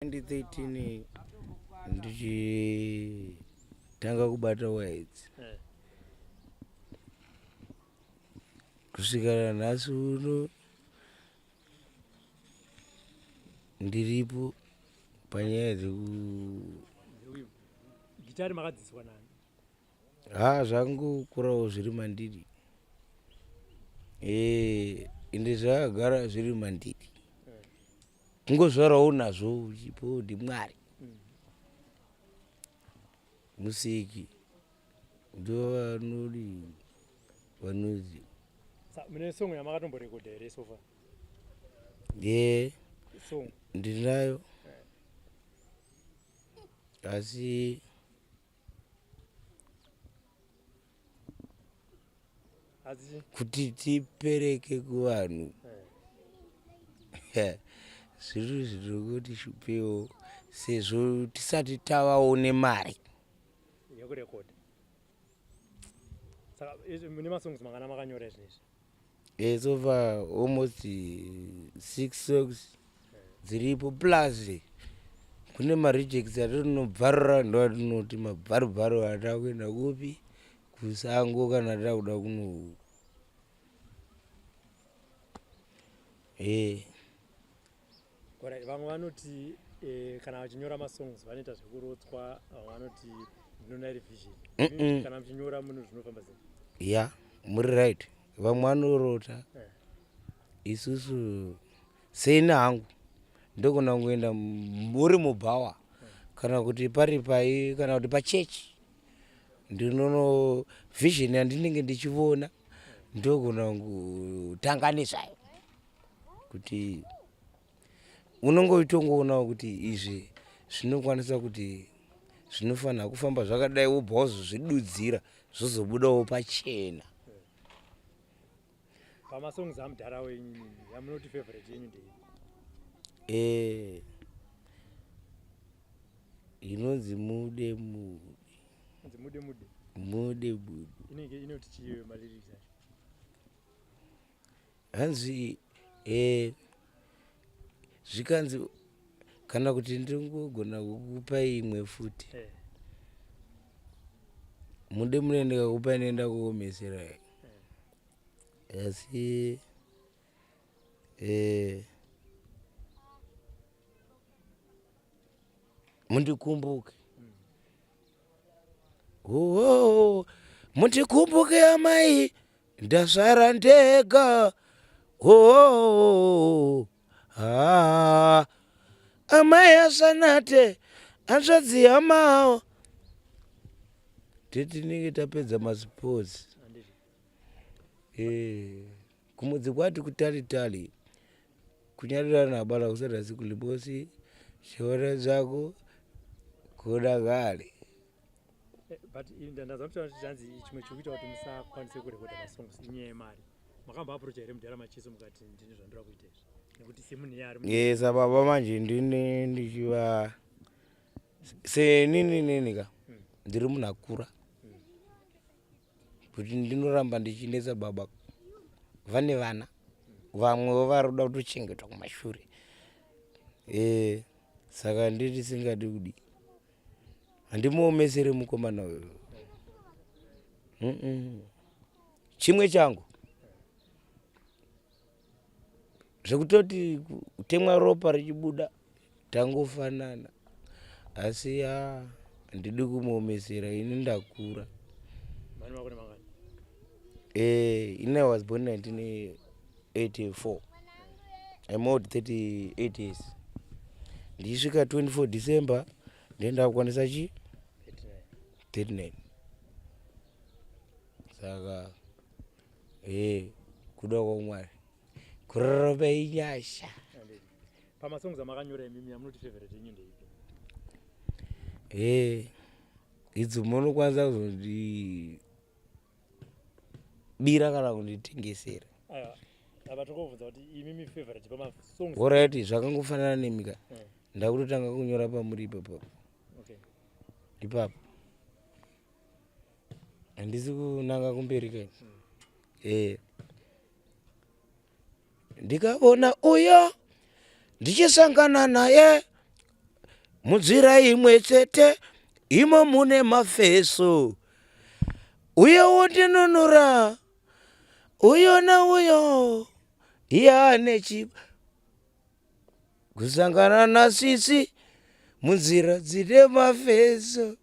2013 ndichitanga kubata waya idzi eh. kusvika nanhasi uno ndiripo panyaya dzeku gitari makadzidziswa nani ha zvangokurawo zviri mandiri eh, ende zvakagara zviri mandiri kungozvarawo nazvo chipo ndimwari musiki ndovanodi vanozi mune song yamakatomborekodha here sofa ye ndinayo asi kuti tipereke kuvanhu eh. zviri zvinongoti shupewo sezvo tisati tavawo nemari yekurekodha saka mune masongs mangana makanyora izvinezvi Eh, so far almost six songs dziripo plus kune marejects atinobvarura ndo atinoti mabvarubvaru atakuenda kupi kusango kana takuda kuno eh Alright, vamwe vanoti eh, kana vachinyora masongs vanoita zvekurotswa vamwe vanoti ndinoona iri vision mm -mm. kana muchinyora munhu zvinofamba sei ya yeah, muri right vamwe vanorota eh. isusu seini hangu ndogona kungoenda muri mubhawa eh. kana kuti pari pai kana kuti pachechi ndinono vision yandinenge ndichivona ndogona kutanga nezvayo kuti unonge uchitongoonawo kuti izvi zvinokwanisa kuti zvinofanira kufamba zvakadai wobva wazozvidudzira zvozobudawo pachena pamasongs amudhara wenyu yamunoti favorite yenyu ndei eh, inonzi mude mude mude mude mude mude inenge inoti chii malyrics acho Hanzi eh, zvikanzi kana kuti ndingogona kukupa imwe futi eh. Mude mune ndikakupa inoenda kuomesera eh. Asi eh, mundikumbuke oh, mundikumbuke amai Ndasara ndega oh, ah, amai asanate hanzvadzi yamao tetinenge tapedza masports eh, kumudzi kwati kutalitali kunyarirana abala kusada siku libosi chiona zvako kuda kale Eh, but ndanzwa muchitaura kuti zvanzi chimwe chiri kuita kuti musakwanise kurekodha masongs inyaya yemari makamba aprocha here mudhara macheso mukati ndini zvandira kuita izvi nekuti semunhu iye ari ye sababa manje ndini ndichiva senini nini ka hmm. ndiri munhu akura hmm. kuti ndinoramba ndichinetsa baba vane vana hmm. vamwewo vari kuda kutochengetwa kumashure e saka nditisingadi kudii handimuomesere mukomana uyu mm -mm. Chimwe changu zvekutoti kutemwa ropa richibuda tangofanana asi ya handidi kumuomesera ini ndakura eh, ini i was born 1984 I'm old 38 years ndichisvika 24 December ndiye ndakukwanisa chi 39 saka e kuda kwamwari kurarama inyasha pamasongs amakanyora imimi yamunoti favorite yenyu ndeipi e idzo munokwanisa kuzondi bira kana kunditengesera orit zvakangofanana nemika eh. ndakutotanga kunyora pamuri ipapo ipapo handisi kunanga kumberi kai hmm. eh. Ndikaona uyo ndichisangana naye. Munzira imwe chete imo mune mafeso, uye wondinunura uyo nauyo iye ane chipo. Kusangana nasisi munzira dzine mafeso.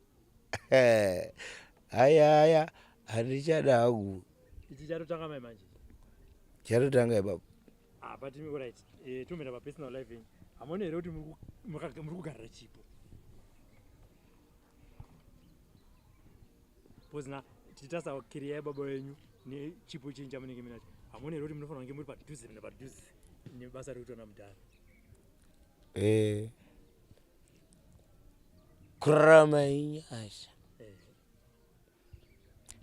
Aya aya handichada hangu. Ichi chatotanga mai manje. Chatotanga ipapo. Ah, but imi alright. Eh, tomira pa personal life yenyu. Hamuoni here kuti muri kugarira chipo? Because na tichitasa kiriya yababa wenyu nechipo chenyu chamunenge munacho. Hamuoni here kuti munofanira kunge muri padhuze nepadhuze nebasa rekuitwa namudhara? Eh. Kurarama inyasha. Eh.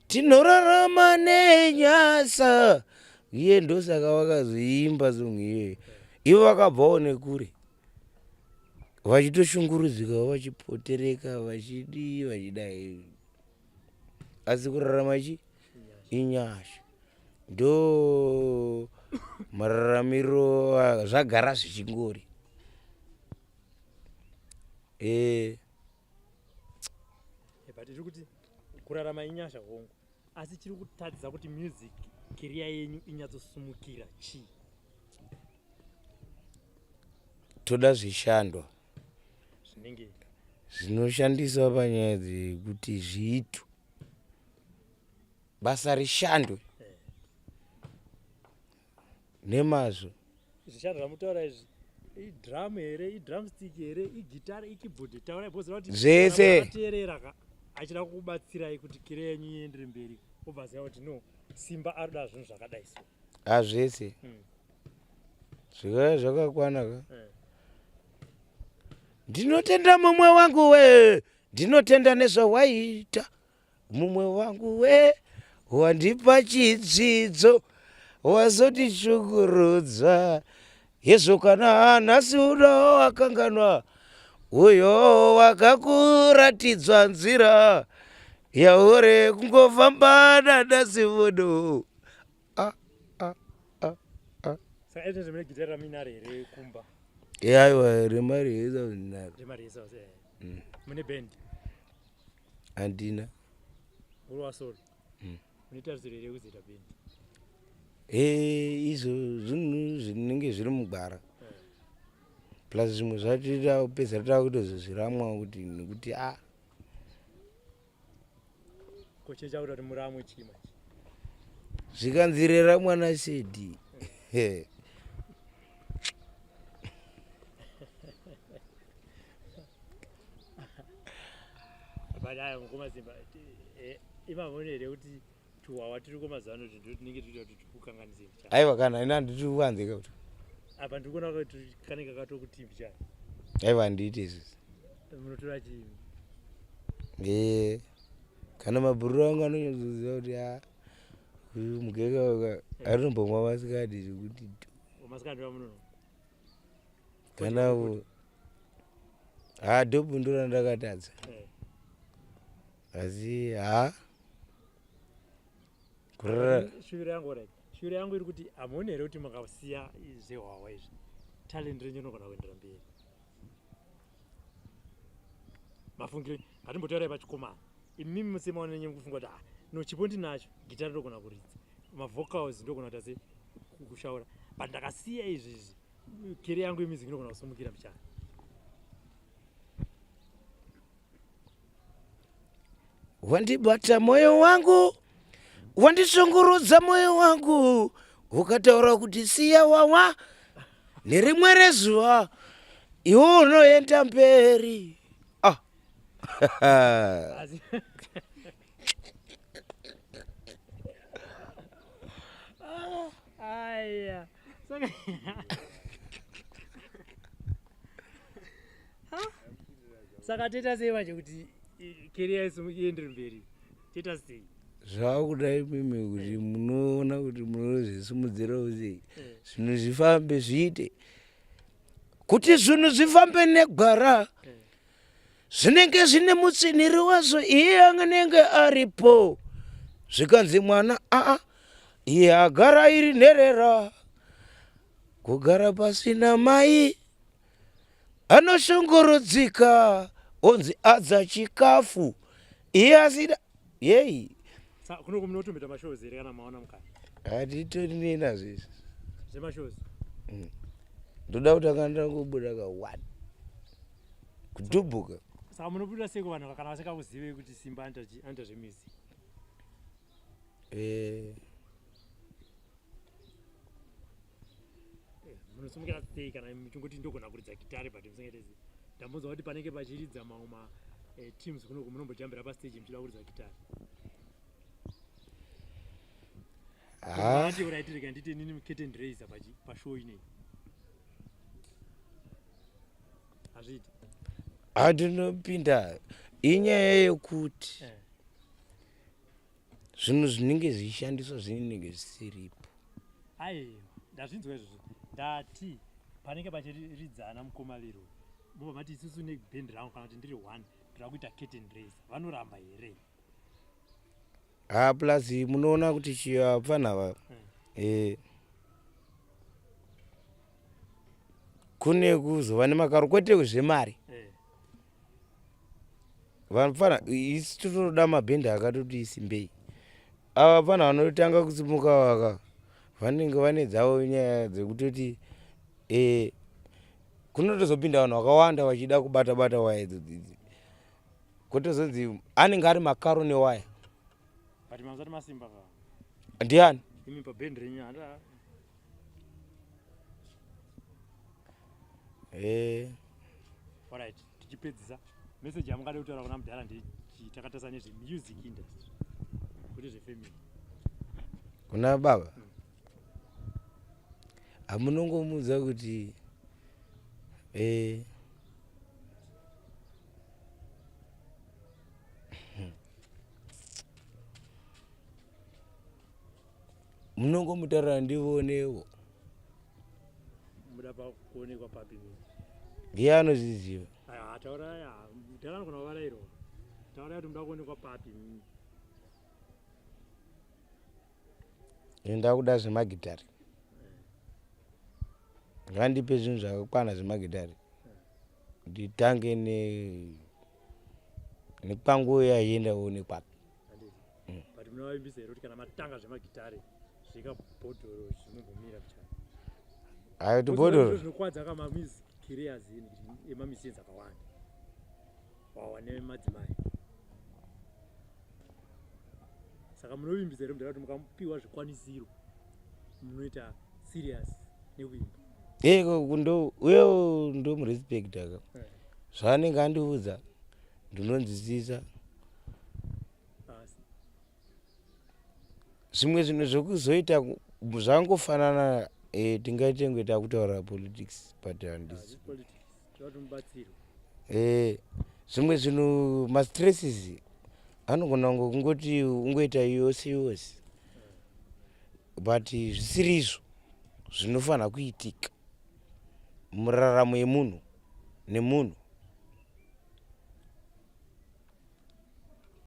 Tinorarama nenyasa iye ndosaka vakazoimba song iyoyo ivo vakabvawo nekure vachitoshungurudzikawo vachipotereka vachidii vachidai asi kurarama chi inyasha ndo mararamiro zvagara zvichingori e Eh, but tiri kuti kurarama inyasha hongu asi chiri kutadzisa kuti music kiriya yenyu inyatsosumukira chii? Toda zvishandwa zvinenge zvinoshandiswa panyaya dzekuti zviitwe basa rishandwe eh. Nemazvo. Zvishando zvamutaura izvi idrum here, idrumstick here, igitare, ikeyboard, taurai because vati Zvese. Teerera ka achida kukubatsirai kuti kire yenyu iendere mberi obva aziva kuti no Simba arikuda zvinhu zvakadai so. Ah zvese. Zvikaya zvakakwana ka. Eh. Ndinotenda mumwe wangu we, ndinotenda nezvawaita. Mumwe wangu we wandipa chidzidzo wazondishungurudza hezvo kana nhasi uno wakanganwa uyo wakakuratidzwa nzira yauri kungofamba nanhasi uno ah, ah, ah, ah. Saka izvezvi mune gitare ramuinaro here kumba? Aiwa remari ndinaro. Remari eh. Mune band? Handina. Uri wasolo? Mm. Une tarisiro here yekuzoita band? Eh, izvo zvinhu zvinenge zviri mugwara. Eh. Plus zvimwe zvacho takupedza takutozozviramwa kuti nekuti a ah. Ko chii chakuita kuti muramwe chii manje? Zvikanzi rera mwana shedi. Eh. But aya mukoma Simba, eh, imavone here kuti tuhwawa tiriko mazuva ano kuti tinenge tuita kuti tikukanganise mbichana? Aiwa kana ini handiti kuvanze ka kuti. Apa ndiri kuona kuti kanenge katokuti mbichana. Aiwa handiite izvozvo. Munotora chii? Eh, kana mabhururu angu anonyatsoziva kuti a uyu mugeka uyu anombomwa masikati zvekuti Masikati vamunono. Kana ha dhopu ndora ndakatadza eh. Asi ha kurara shuviro yangu right shuviro yangu iri kuti hamuoni here kuti mukasiya zvehwahwa izvi talent renyu rinogona kuendera mberi mafungiro ngatimbotaura pachikomana imimi musemaona nenyu mukufunga kuti ah no chipo ndinacho gitari ndogona kuridza mavocals ndogona kuita se kushaura but ndakasiya izvi izvi kere yangu yemusic inogona kusumukira mbichana. Wandibata moyo wangu, wandishungurudza moyo wangu, ukataura kuti siya wawa nerimwe rezuva iwe unoenda mberi. Ah. Aya. Saka Saka toita sei manje kuti career iendere mberi? Toita sei? Zvakuda imimi kuti munoona kuti munozvisimudzirawo sei eh. zvinhu zvifambe zviite kuti zvinhu zvifambe negwara eh. Zvinenge zvine mutsinhiri wazvo iye anenge aripo. Zvikanzi mwana aa iye agara iri nherera kugara pasina mai. Anoshongorodzika onzi adza chikafu iye asida yeyi. Kuno munotombita mashows here kana maona mukana? Hatitori nazvo izvi. Zvemashows? Mm. Ndoda kuti akanda kubuda ka one. Kudhubhuka. Saka munobuda sei kuvanhu kana vasingakuzive kuti Simba anoita zvemusic? Eh. Eh, munosumukira sei kana muchingoti ndogona kuridza gitare but musingaite sei? Ndambonzwa kuti panenge pachiridza mamwe ma eh, teams kunoku munombojambira pastage muchida kuridza gitare. Ah. Ati uraiti rega ndite inini curtain raiser pashow ineyi. Hazviiti. Handinopinda inyaya yekuti Eh. zvinhu zvinenge zvichishandiswa zvinenge zvisiripo. Aiwa, ndazvinzwa izvozvo. Ndati panenge pachiridzana mukoma Leroy. Mobva mati isusu neband rangu kana kuti ndiri one ndoda kuita curtain raiser. Vanoramba here? Ha plus munoona kuti chiyapfana va eh kune kuzova nemakaro kwete zvemari. Eh. Vanofana isu totoda mabhendi akatoti simbei. Ava vafana vanotanga kusimuka vaka vanenge vane dzavo nyaya dzekutoti eh kunotozopinda vanhu vakawanda vachida kubata bata waya idzo dzidzi. Kotozonzi anenge ari makaro newaya. But mamusati masimba ka. Ndiani? Imi pabhendi renyu handa. Eh. Alright, tichipedzisa message yamungade kutaura kuna mudhara ndeichi takatarisa nezvemusic industry kwete zvefamily. Kuna baba? Hamunongomuudza kuti eh munongomutaurira ndivoonewo. Muda pakuonekwa papi mimi? Ndiye anozviziva. Aya taurai, mudhara anogona kuvarairwa. Taurai kuti muda kuonekwa papi mimi. Ndakuda zvemagitari. Ngandipe zvinhu zvakakwana zvemagitari. Nditange ne nekwangu yaenda onekwa. Mm. But munovavimbisa here kuti kana matanga zvemagitare zvika bhodhoro zvinombomira kuchana? Hayi kuti bhodhoro. Zvinokwadza ka mamusic careers emamusicians akawanda. Wawa nemadzimai. Saka munovimbisa here mudhara kuti mukapiwa zvikwanisiro munoita serious nekuimba? Eko ndo uyewo ndomurespecta ka. Eh. Zvaanenge andiudza ndinonzwisisa. Zvimwe zvinhu zvekuzoita zvangofanana eh, tingaite kunge takutaura politics but handisi. Eh, zvimwe zvinhu mastresses anogona kungoti ungoita yose yose but zvisiri izvo zvinofanira kuitika muraramo yemunhu nemunhu.